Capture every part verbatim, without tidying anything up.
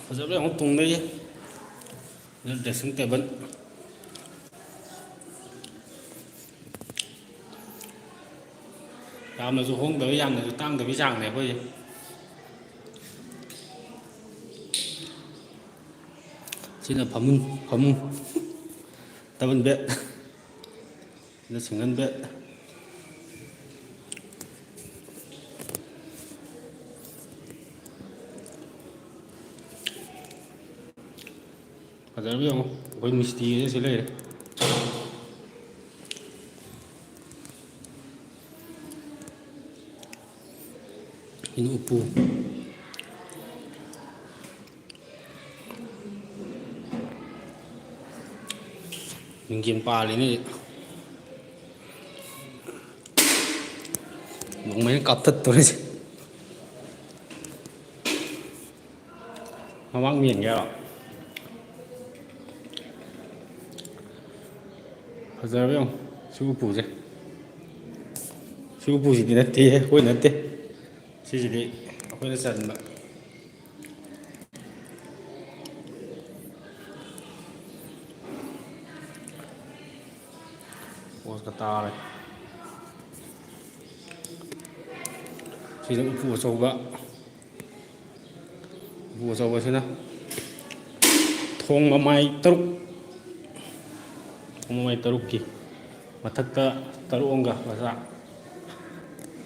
ꯐꯖꯕ ꯌꯥꯝ ꯇꯣꯡꯅꯩꯌꯦ꯫ ꯑꯗꯨ dressing table꯫ ꯌꯥꯝꯅꯁꯨ ꯍꯣꯡꯗꯕ, ꯌꯥꯝꯅꯁꯨ ꯇꯥꯡꯗꯕꯒꯤ ꯆꯥꯡꯅꯦ ꯑꯩꯈꯣꯏꯁꯦ꯫ ꯁꯤꯅ ꯐꯃꯨꯡ, ꯐꯃꯨꯡ꯫ Double bed꯫ ꯁꯤꯅ single bed꯫ ꯐꯖꯔꯕ ꯌꯦꯡꯉꯣ, ꯑꯩꯈꯣꯏ ꯃꯤꯁꯇ꯭ꯔꯤꯁꯦ ꯁꯤ ꯂꯩꯔꯦ꯫ ꯁꯤꯅ ꯎꯄꯨ꯫ ꯃꯤꯡꯁꯦꯜ ꯄꯥꯜꯂꯤꯅꯦ꯫ ꯅꯣꯡꯃꯩꯅ ꯀꯥꯞꯊꯠꯇꯣꯔꯤꯁꯦ꯫ ꯃꯃꯥꯡ ꯃꯦꯟꯒꯦ ꯍꯥꯏꯔꯣ? ꯐꯖꯔꯕ ꯌꯦꯡꯉꯣ꯫ ꯁꯤ ꯎꯄꯨꯁꯦ꯫ ꯁꯤ ꯎꯄꯨꯁꯤꯗꯤ ꯅꯠꯇꯦ, ꯑꯩꯈꯣꯏ ꯅꯠꯇꯦ꯫ ꯁꯤꯁꯤꯗꯤ ꯑꯩꯈꯣꯏꯅ ꯆꯟꯕ꯫ ꯄꯣꯁꯀ ꯇꯥꯔꯦ꯫ ꯁꯤꯗ ꯎꯄꯨ ꯑꯆꯧꯕ꯫ ꯎꯄꯨ ꯑꯆꯧꯕꯁꯤꯅ ꯊꯣꯡ ꯃꯃꯥꯏ ꯇꯔꯨꯛ, ꯊꯣꯡ ꯃꯃꯥꯏ ꯇꯔꯨꯛꯀꯤ ꯃꯊꯛꯇ ꯇꯔꯨꯛ ꯑꯃꯒ ꯃꯆꯥ꯫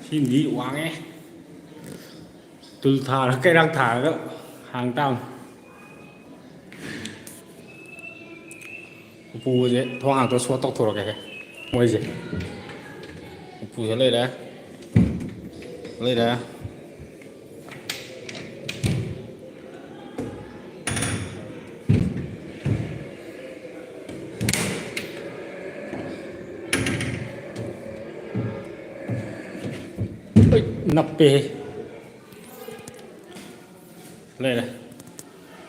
ꯁꯤꯃꯗꯤ ꯋꯥꯡꯉꯦ꯫ ꯇꯨꯜ ꯊꯥꯔꯒ, ꯀꯩꯔꯥꯛ ꯊꯥꯔꯒ ꯍꯥꯡ ꯇꯥꯕꯅꯤ꯫ ꯎꯄꯨꯁꯦ ꯊꯣꯡ ꯍꯥꯡꯗꯣꯛꯑ show ꯇꯧꯊꯣꯔꯛꯀꯦ ꯃꯣꯏꯁꯦ꯫ ꯎꯄꯨꯁꯦ ꯂꯩꯔꯦ, ꯂꯩꯔꯦ꯫ ꯍꯣꯏ, ꯅꯞꯄꯦꯍꯦ꯫ ꯂꯩꯔꯦ꯫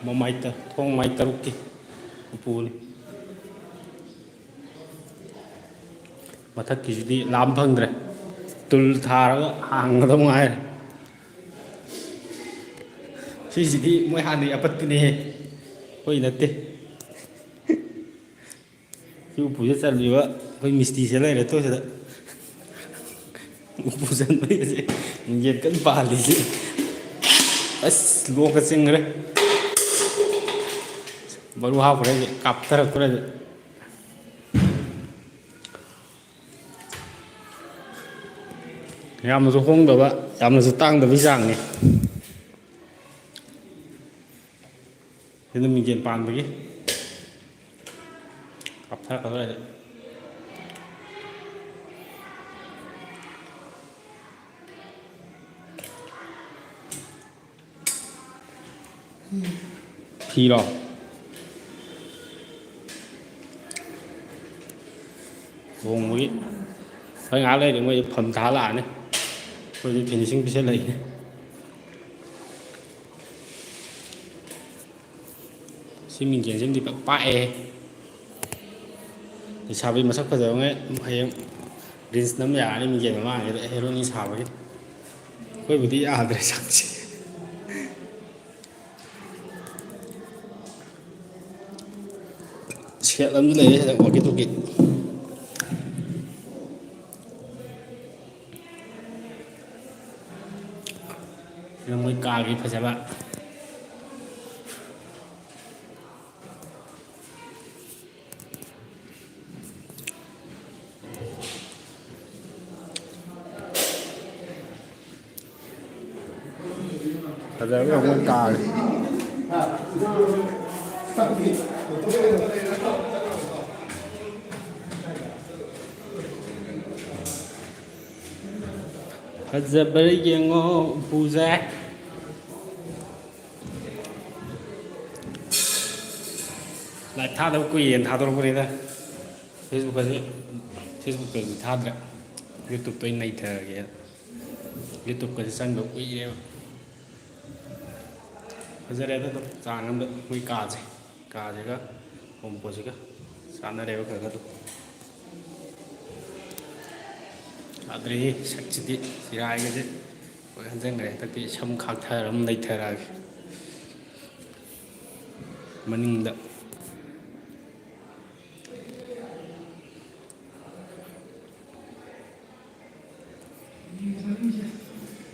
ꯃꯃꯥꯏ ꯇ-, ꯊꯣꯡ ꯃꯥꯏ ꯇꯔꯨꯛꯀꯤ ꯎꯄꯨꯅꯤ꯫ ꯃꯊꯛꯀꯤꯁꯤꯗꯤ ꯂꯥꯝ ꯐꯪꯗ꯭ꯔꯦ, ꯇꯨꯜ ꯊꯥꯔꯒ ꯍꯥꯡꯒꯗꯧ ꯉꯥꯏꯔꯦ꯫ ꯁꯤꯁꯤꯗꯤ ꯃꯣꯏ ꯍꯥꯟꯅꯒꯤ ꯑꯄꯠꯄꯅꯦꯍꯦ, ꯑꯩꯈꯣꯏ ꯅꯠꯇꯦ꯫ ꯁꯤ ꯎꯄꯨꯁꯦ ꯆꯜꯂꯤꯕ ꯑꯩꯈꯣꯏ ꯃꯤꯁꯇꯤꯁꯦ ꯂꯩꯔꯦ ꯇꯣ ꯁꯤꯗ꯫ ꯎꯄꯨ ꯆꯟꯕꯒꯤꯁꯦ ꯃꯤꯡꯖꯦꯜ ꯀꯟꯅ ꯄꯥꯜꯂꯤꯁꯦ꯫ ꯑꯁ, ꯂꯣꯛꯀ ꯆꯤꯡꯈ꯭ꯔꯦ꯫ ꯃꯔꯨ ꯍꯥꯞꯈ꯭ꯔꯦ ꯍꯧꯖꯤꯛ, ꯀꯥꯞꯊꯔꯛꯈ꯭ꯔꯦ ꯍꯧꯖꯤꯛ꯫ ꯌꯥꯝꯅꯁꯨ ꯍꯣꯡꯗꯕ, ꯌꯥꯝꯅꯁꯨ ꯇꯥꯡꯗꯕꯒꯤ ꯆꯥꯡꯅꯤ꯫ ꯁꯤꯅ ꯃꯤꯡꯖꯦꯜ ꯄꯥꯟꯕꯒꯤ ꯀꯥꯞꯊꯔꯛꯀꯗꯧꯔꯦ꯫ ꯐꯤꯔꯣ? ꯂꯨꯍꯣꯡꯕꯒꯤ꯫ ꯍꯣꯏ, ꯉꯥꯏꯍꯥꯛ ꯂꯩꯔꯗꯤ ꯃꯣꯏꯁꯦ ꯐꯝ ꯊꯥ ꯂꯥꯛꯑꯅꯤ꯫ ꯑꯩꯈꯣꯏꯗꯤ ꯐꯤꯅꯤꯁꯤꯡ ꯄꯤꯁꯜꯂꯛꯏꯅꯦ꯫ ꯁꯤ ꯃꯤꯡꯖꯦꯜꯁꯤꯃꯗꯤ ꯄꯥꯛ ꯄꯥꯛꯑꯦ꯫ ꯂꯩꯁꯥꯕꯤ ꯃꯁꯛ ꯐꯖꯕꯉꯩ ꯍꯌꯦꯡ ꯔꯤꯜꯁ ꯅꯝ ꯌꯥꯔꯅꯤ ꯃꯤꯡꯖꯦꯜ ꯃꯃꯥꯡꯁꯤꯗ ꯍꯦꯔꯣꯅꯤ ꯁꯥꯕꯒꯤ꯫ ꯑꯩꯈꯣꯏꯕꯨꯗꯤ ꯌꯥꯗ꯭ꯔꯦ ꯁꯛꯁꯦ꯫ ꯁꯦꯠ ꯑꯃꯁꯨ ꯂꯩꯔꯦ ꯁꯤꯗ, walkie talkie꯫ ꯁꯤꯗ ꯃꯣꯏ ꯀꯥꯒꯤ ꯐꯖꯕ꯫ ꯐꯖꯕ ꯌꯥꯝ ꯀꯥꯔꯦ꯫ ꯐꯖꯕ꯭ꯔꯥ ꯌꯦꯡꯉꯣ ꯎꯄꯨꯁꯦ꯫ ꯂꯥꯏꯚ ꯊꯥꯗꯕ ꯀꯨꯏꯔꯦꯅ ꯊꯥꯗꯣꯔꯛꯄꯅꯤꯗ꯫ Facebook ꯑꯁꯤ, Facebook page ꯊꯥꯗ꯭ꯔꯦ꯫ YouTube ꯑꯣꯏꯅ ꯅꯩꯊꯔꯒꯦ꯫ YouTube ꯀꯁꯦ ꯆꯪꯗꯕ ꯀꯨꯏꯔꯦꯕ꯫ ꯐꯖꯔꯦꯗ ꯑꯗꯨꯝ ꯆꯥꯡ ꯑꯃꯗ ꯃꯣꯏ ꯀꯥꯁꯦ꯫ ꯀꯥꯁꯤꯒ ꯑꯣꯝꯄꯣꯁꯤꯒ ꯆꯥꯟꯅꯔꯦꯕ ꯈꯔ ꯈꯔ ꯑꯗꯨꯝ꯫ ꯌꯥꯗ꯭ꯔꯦꯍꯦ ꯁꯛꯁꯤꯗꯤ, ꯆꯤꯔꯥꯏꯒꯁꯦ ꯂꯣꯏ ꯍꯟꯖꯟꯈ꯭ꯔꯦ꯫ ꯍꯟꯗꯛꯇꯤ ꯁꯝ ꯈꯥꯛꯊꯔ ꯑꯃ ꯂꯩꯊꯔꯛꯑꯒꯦ꯫ ꯃꯅꯤꯡꯗ꯫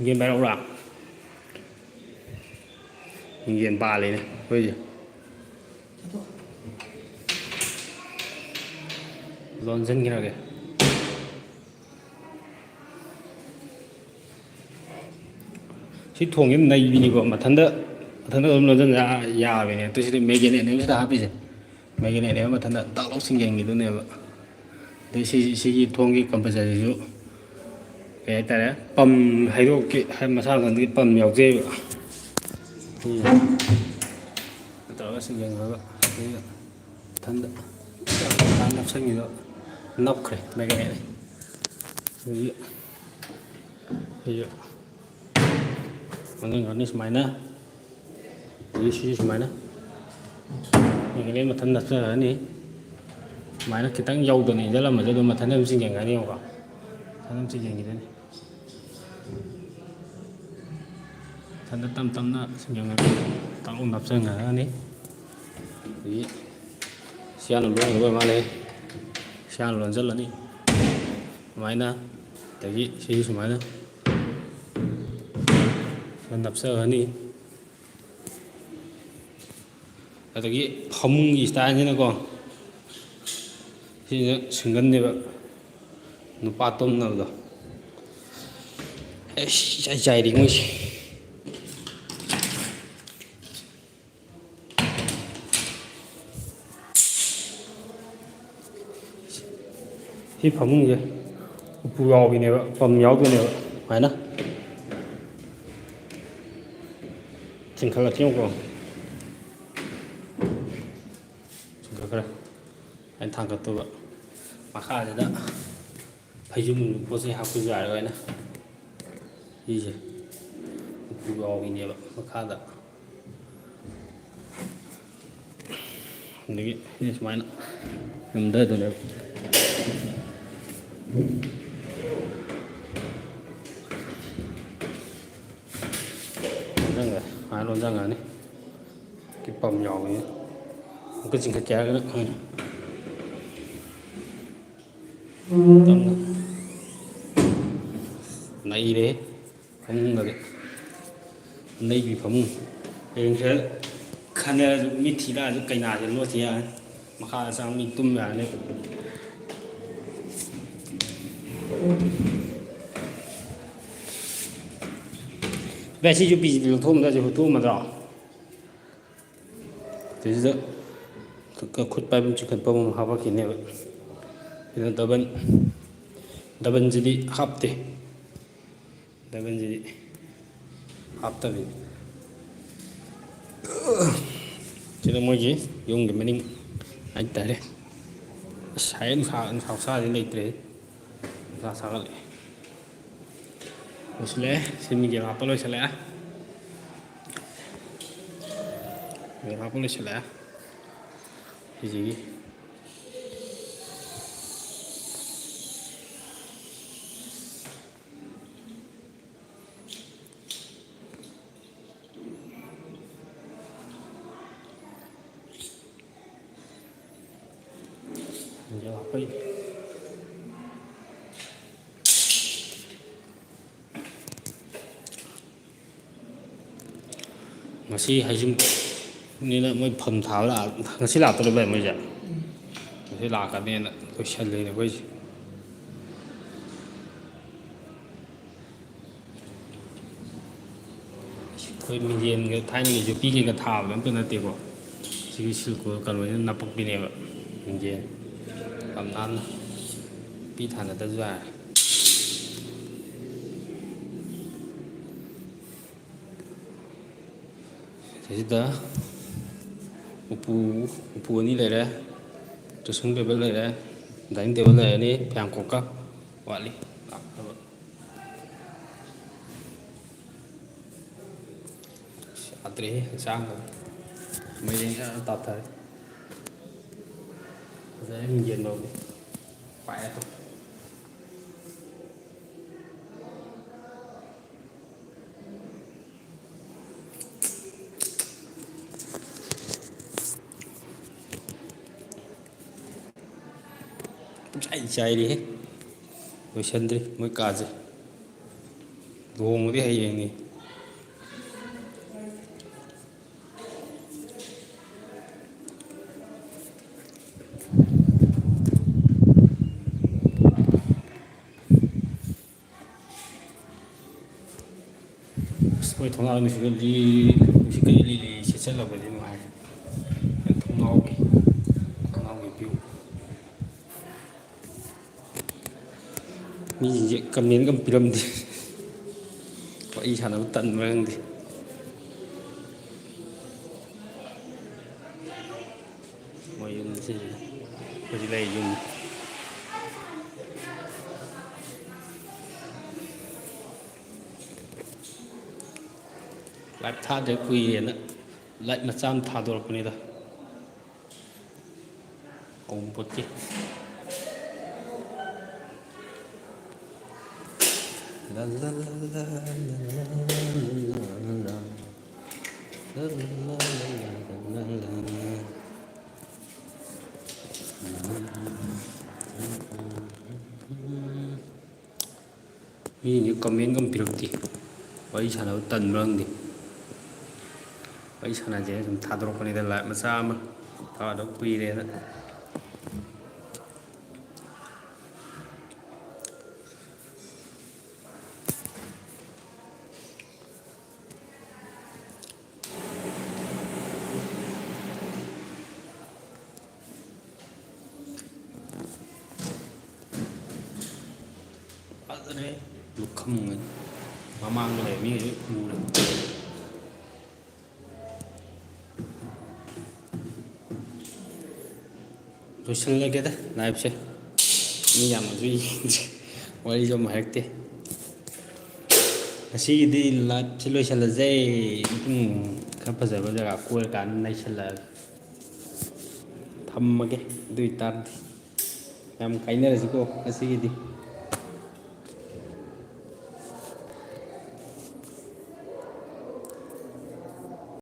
ꯌꯦꯟ ꯄꯥꯏꯔꯛꯎꯔꯥ? ꯌꯦꯟ ꯄꯥꯜꯂꯤꯅꯦ ꯑꯩꯈꯣꯏꯁꯦ꯫ ꯂꯣꯟꯁꯤꯟꯈ꯭ꯔꯒꯦ꯫ ꯁꯤ ꯊꯣꯡꯁꯤ ꯅꯩꯕꯤꯅꯤꯀꯣ, ꯃꯊꯟꯇ, ꯃꯊꯟꯇ ꯑꯗꯨꯝ ꯂꯣꯟꯁꯤꯟ ꯌꯥ-, ꯌꯥꯕꯤꯅꯦ꯫ ꯑꯗꯨ ꯁꯤꯗꯤ ꯃꯦꯒꯅꯦꯠꯅꯦꯕ ꯁꯤꯗ ꯍꯥꯞꯄꯤꯁꯦ꯫ ꯃꯦꯒꯅꯦꯠꯅꯦꯕ, ꯃꯊꯟꯇ ꯇꯥꯛ ꯂꯥꯎ ꯁꯤꯡꯖꯟꯈꯤꯗꯨꯅꯦꯕ꯫ ꯑꯗꯩ ꯁꯤ, ꯁꯤꯒꯤ ꯊꯣꯡꯒꯤ ꯀꯝꯄꯜꯁꯔꯤꯁꯨ ꯀꯩ ꯍꯥꯏꯇꯥꯔꯦ, ꯄꯝ ꯍꯩꯗꯣꯛꯀꯦ ꯍꯥꯏ, ꯃꯁꯥ ꯃꯊꯟꯇꯒꯤ ꯄꯝ ꯌꯥꯎꯖꯩꯕ꯫ ꯁꯤ ꯇꯧꯔꯒ ꯁꯤꯡꯖꯟꯈ꯭ꯔꯒ ꯁꯤꯗ ꯃꯊꯟꯇ ꯅꯞꯁꯟꯈꯤꯗꯣ ꯅꯞꯈ꯭ꯔꯦ ꯃꯦꯒꯅꯦꯠꯅꯦ꯫ ꯑꯗꯒꯤ ꯁꯤꯁꯨ ꯃꯅꯤꯡ ꯈꯔꯅꯤ ꯁꯨꯃꯥꯏꯅ, ꯑꯗꯒꯤ ꯁꯤꯁꯨ ꯁꯨꯃꯥꯏꯅ ꯃꯦꯒꯅꯦꯠ ꯃꯊꯟ ꯅꯞꯆꯔꯅꯤ꯫ ꯁꯨꯃꯥꯏꯅ ꯈꯤꯇꯪ ꯌꯧꯗꯅ ꯏꯟꯖꯜꯂꯝꯕꯁꯦ ꯑꯗꯨꯝ ꯃꯊꯟꯇ ꯑꯗꯨꯝ ꯆꯤꯡꯁꯤꯟꯈ꯭ꯔꯅꯤꯕꯀꯣ꯫ ꯃꯊꯟꯇ ꯑꯗꯨꯝ ꯆꯤꯡꯁꯤꯟꯈꯤꯗꯣꯏꯅꯤ꯫ ꯃꯊꯟꯇ ꯇꯞ ꯇꯞꯅ ꯆꯤꯡꯁꯤꯟꯈ꯭ꯔꯅꯤ꯫ ꯇꯥꯛ ꯂꯥꯎ ꯅꯞꯆꯟꯈ꯭ꯔꯅꯤ꯫ ꯑꯗꯒꯤ ꯁꯤ ꯍꯥꯟꯅ ꯂꯣꯟꯒꯗꯕ ꯃꯥꯜꯂꯦ꯫ ꯁꯤ ꯍꯥꯟꯅ ꯂꯣꯟꯁꯤꯜꯂꯅꯤ꯫ ꯁꯨꯃꯥꯏꯅ꯫ ꯑꯗꯒꯤ ꯁꯤꯁꯨ ꯁꯨꯃꯥꯏꯅ ꯅꯞꯆꯈ꯭ꯔꯅꯤ꯫ ꯑꯗꯒꯤ ꯐꯃꯨꯡꯒꯤ ꯁ꯭ꯇꯥꯏꯜꯁꯤꯅꯀꯣ, ꯁꯤꯁꯤꯅ ꯁꯤꯡꯒꯜꯅꯦꯕ, ꯅꯨꯄꯥ ꯇꯨꯝꯅꯕꯗꯣ꯫ ꯑꯩꯁ, ꯏꯆꯥꯏ ꯆꯥꯏꯔꯦ ꯃꯣꯏꯁꯦ꯫ ꯁꯤ ꯐꯃꯨꯡꯁꯦ ꯎꯄꯨ ꯌꯥꯎꯕꯤꯅꯦꯕ, ꯄꯝ ꯌꯥꯎꯗꯣꯏꯅꯦꯕ꯫ ꯁꯨꯃꯥꯏꯅ ꯆꯤꯡꯈꯠꯂꯛꯀꯦ ꯌꯦꯡꯉꯨꯀꯣ꯫ ꯆꯤꯡꯈꯠꯈ꯭ꯔꯦ꯫ ꯑꯩꯅ ꯊꯥꯡꯒꯠꯇꯣꯏꯕ꯫ ꯃꯈꯥꯁꯤꯗ ꯐꯩꯖꯨꯝ ꯄꯣꯠ ꯆꯩ ꯍꯥꯞꯄꯁꯨ ꯌꯥꯔꯦ ꯑꯩꯅ꯫ ꯁꯤꯁꯦ ꯎꯄꯨ ꯌꯥꯎꯕꯤꯅꯦꯕ ꯃꯈꯥꯗ꯫ ꯑꯗꯒꯤ ꯁꯤ ꯁꯨꯃꯥꯏꯅ ꯌꯨꯝꯊꯗꯣꯏꯅꯦꯕ꯫ ꯂꯣꯟꯁꯤꯟꯈ꯭ꯔꯦ꯫ ꯁꯨꯃꯥꯏꯅ ꯂꯣꯟꯁꯤꯟꯈ꯭ꯔꯅꯤ꯫ ꯁꯤ ꯄꯝ ꯌꯥꯎꯕꯅꯤ꯫ ꯑꯃꯨꯛꯀ ꯆꯤꯡꯈꯠꯀꯦ ꯍꯥꯏꯔꯒꯅ ꯈꯪꯉꯦ꯫ ꯇꯞꯅ꯫ ꯅꯩꯔꯦ꯫ ꯐꯃꯨꯡꯗꯗꯤ꯫ ꯅꯩꯕꯤ ꯐꯃꯨꯡ꯫ ꯍꯌꯦꯡꯁꯦ ꯈꯟꯅꯔꯁꯨ ꯃꯤ ꯊꯤ ꯂꯥꯛꯑꯁꯨ ꯀꯩꯅꯥꯁꯦ ꯂꯣꯠꯈꯤ ꯌꯥꯔꯅꯤ꯫ ꯃꯈꯥꯗ ꯆꯪ ꯃꯤ ꯇꯨꯝ ꯌꯥꯔꯅꯤ꯫ ꯚꯥꯏ, ꯁꯤ ꯌꯨꯄꯤꯁꯤꯗꯤ ꯂꯧꯊꯣꯛꯑꯝꯗ꯭ꯔꯁꯦ ꯍꯨꯠꯇꯣꯛꯑꯝꯃꯗ꯭ꯔꯣ? ꯁꯤꯗꯩꯁꯤꯗ ꯈ-, ꯈ-, ꯈꯨꯠ ꯄꯥꯏꯐꯝ ꯆꯤꯡꯈꯠꯐꯝ ꯑꯃ ꯍꯥꯞꯄꯛꯈꯤꯅꯦꯕ꯫ ꯁꯤꯅ ꯗꯕꯜ, ꯗꯕꯜꯁꯤꯗꯤ ꯍꯥꯞꯇꯦ꯫ ꯗꯕꯜꯁꯤꯗꯤ ꯍꯥꯞꯇꯕꯤꯅꯤ꯫ ꯁꯤꯅ ꯃꯣꯏꯒꯤ ꯌꯨꯝꯒꯤ ꯃꯅꯤꯡ ꯍꯥꯏꯇꯥꯔꯦ꯫ ꯑꯁ, ꯁꯥꯏ, ꯅꯨꯡꯁꯥ, ꯅꯨꯡꯁꯥ ꯈꯨꯁꯥꯁꯤ ꯂꯩꯇ꯭ꯔꯦ꯫ ꯅꯨꯡꯁꯥ ꯁꯥꯒꯠꯂꯛꯑꯦ꯫ ꯂꯣꯏꯁꯤꯜꯂꯛꯑꯦ꯫ ꯁꯤ ꯃꯤꯡꯖꯦꯜ ꯍꯥꯞꯄ ꯂꯣꯏꯁꯤꯜꯂꯛꯑꯦ꯫ ꯃꯤꯡꯖꯦꯜ ꯍꯥꯞꯄ ꯂꯣꯏꯁꯤꯜꯂꯛꯑꯦ꯫ ꯁꯤꯁꯤꯒꯤ ꯃꯤꯡꯖꯦꯜ ꯍꯥꯞꯄꯩ꯫ ꯉꯁꯤ ꯍꯩꯖꯤꯡꯄꯣꯠꯅꯤꯅ ꯃꯣꯏ ꯐꯝ ꯊꯥꯕ ꯂꯥꯛ-, ꯉꯁꯤ ꯂꯥꯛꯇꯣꯔꯤꯕ ꯃꯣꯏꯁꯦ? ꯉꯁꯤ ꯂꯥꯛꯀꯅꯦꯅ ꯂꯣꯏꯁꯜꯂꯤꯅꯦ ꯑꯩꯈꯣꯏꯁꯦ꯫ ꯑꯩꯈꯣꯏ ꯃꯤꯡꯖꯦꯜꯒ ꯊꯥꯏꯅꯒꯤ ꯌꯣꯄꯤ ꯀꯩꯀꯥ ꯊꯥꯕꯗꯣ ꯑꯝꯇ ꯅꯠꯇꯦꯀꯣ꯫ ꯁꯤꯒꯤ ꯁꯤꯜꯀꯣ ꯀꯩꯅꯣꯁꯤꯅ ꯅꯞꯄꯛꯄꯤꯅꯦꯕ ꯃꯤꯡꯖꯦꯜ꯫ ꯌꯥꯝ ꯅꯥꯟꯅ꯫ ꯌꯣꯄꯤ ꯊꯥꯅꯗ꯭ꯔꯁꯨ ꯌꯥꯔꯦ꯫ ꯁꯤꯗ ꯎꯄꯨ, ꯎꯄꯨ ꯑꯅꯤ ꯂꯩꯔꯦ, dressing table ꯂꯩꯔꯦ, dining table ꯂꯩꯔꯅꯤ, ꯐꯤꯌꯥꯡꯀꯣꯛꯀ ꯋꯥꯠꯂꯤ ꯂꯥꯛꯇꯕ꯫ ꯌꯥꯗ꯭ꯔꯦꯍꯦ ꯍꯛꯆꯥꯡꯒ꯫ ꯃꯩ ꯂꯦꯡꯗꯅ ꯇꯥꯞꯊꯔꯦ꯫ ꯐꯖꯔꯦ ꯃꯤꯡꯖꯦꯜ ꯐꯥꯎꯗꯤ꯫ ꯄꯥꯏꯔꯦ ꯑꯗꯨꯝ꯫ ꯑꯩ ꯆꯥꯏꯔꯤꯍꯦ꯫ ꯂꯣꯏꯁꯟꯗ꯭ꯔꯤ ꯃꯣꯏ ꯀꯥꯁꯦ꯫ ꯂꯨꯍꯣꯡꯕꯗꯤ ꯍꯌꯦꯡꯅꯤ꯫ ꯑꯁ, ꯃꯣꯏ ꯊꯣꯡꯅꯥꯎ ꯅꯨꯡꯁꯤꯠꯀ ꯂꯤ-, ꯅꯨꯡꯁꯤꯠꯀ ꯏꯂꯤ ꯂꯤ ꯁꯤꯠꯆꯜꯂꯛꯄꯗꯤ ꯅꯨꯡꯉꯥꯏ꯫ ꯊꯣꯡꯅꯥꯎꯒꯤ, ꯊꯣꯡꯅꯥꯎꯒꯤ view꯫ ꯃꯤꯁꯤꯡꯁꯦ comment ꯒ ꯑꯝ ꯄꯤꯔꯝꯗꯦ꯫ ꯋꯥꯔꯤ ꯁꯥꯟꯅꯕ ꯇꯟꯕ꯭ꯔꯥ ꯈꯪꯗꯦ꯫ ꯃꯣꯏ ꯌꯨꯝꯁꯤ ꯍꯧꯖꯤꯛ ꯂꯩ ꯌꯨꯝ꯫ Live ꯊꯥꯗ꯭ꯔꯦ ꯀꯨꯏꯔꯦꯅ live ꯃꯆꯥ ꯑꯃ ꯊꯥꯗꯣꯔꯛꯄꯅꯤꯗ꯫ ꯑꯋꯨꯟꯄꯣꯠꯀꯤ꯫ ꯃꯤꯅꯤ comment ꯒ ꯑꯝ ꯄꯤꯔꯛꯇꯦ꯫ ꯋꯥꯔꯤ ꯁꯥꯟꯅꯕ ꯇꯟꯕ꯭ꯔꯥ ꯈꯪꯗꯦ꯫ ꯋꯥꯔꯤ ꯁꯥꯟꯅꯁꯦꯅ ꯁꯨꯝ ꯊꯥꯗꯣꯔꯛꯄꯅꯤꯗ, live ꯃꯆꯥ ꯑꯃ ꯊꯥꯗꯕ ꯀꯨꯏꯔꯦꯅ꯫ ꯐꯖꯔꯦ꯫ ꯂꯨꯈꯝꯒ ꯃꯃꯥꯡꯗ ꯂꯩꯕ ꯃꯤꯒꯩꯁꯦ ꯎꯔꯦ꯫ ꯂꯣꯏꯁꯤꯜꯂꯒꯦꯗ live ꯁꯦ꯫ ꯃꯤ ꯌꯥꯝꯅꯁꯨ ꯌꯦꯡꯗ꯭ꯔꯦ꯫ ꯋꯥꯔꯤꯁꯨ ꯑꯃꯨꯛ ꯍꯥꯏꯔꯛꯇꯦ꯫ ꯉꯁꯤꯒꯤꯗꯤ live ꯁꯦ ꯂꯣꯏꯁꯤꯜꯂꯁꯦ꯫ ꯃꯐꯝ ꯈꯔ ꯐꯖꯕ ꯖꯒꯥ ꯀꯣꯏꯔꯀꯥꯟꯗ ꯅꯩꯁꯜꯂꯛꯑꯒꯦ꯫ ꯊꯝꯃꯒꯦ꯫ ꯑꯗꯨ ꯑꯣꯏꯇꯥꯔꯗꯤ ꯌꯥꯝ ꯀꯥꯏꯅꯔꯁꯤꯀꯣ ꯉꯁꯤꯒꯤꯗꯤ꯫